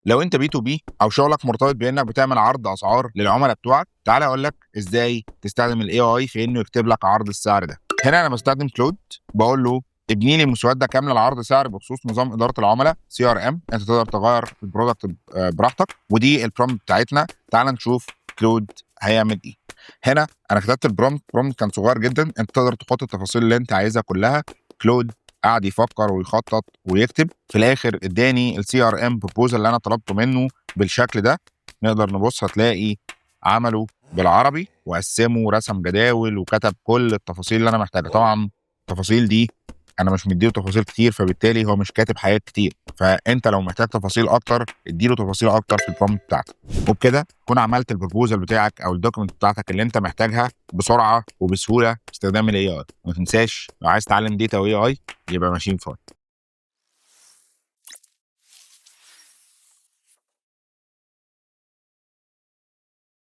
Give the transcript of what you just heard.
لو انت B2B او شغلك مرتبط بانك بتعمل عرض اسعار للعملاء بتوعك، تعالى اقول لك ازاي تستخدم ال AI في انه يكتب لك عرض السعر ده. هنا انا بستخدم Claude، بقول له ابني لي مسودة كاملة لعرض سعر بخصوص نظام ادارة العملاء CRM. انت تقدر تغير ال product براحتك، ودي ال prompt بتاعتنا. تعال نشوف Claude هيعمل ايه. هنا انا كتبت ال prompt، prompt كان صغير جدا، انت تقدر تحط التفاصيل اللي انت عايزها كلها. Claude قعد يفكر ويخطط ويكتب، في الاخر اداني ال CRM proposal اللي انا طلبته منه بالشكل ده. نقدر نبص، هتلاقي عمله بالعربي وقسمه ورسم جداول وكتب كل التفاصيل اللي انا محتاجها. طبعا التفاصيل دي انا مش مديله تفاصيل كتير، فبالتالي هو مش كاتب حاجات كتير، فانت لو محتاج تفاصيل اكتر اديله تفاصيل اكتر في ال prompt بتاعتك. وبكده تكون عملت ال proposal بتاعك او ال document بتاعتك اللي انت محتاجها بسرعة وبسهوله باستخدام ال AI. وما تنساش لو عايز تتعلم data و AI يبقى ماشين فاي.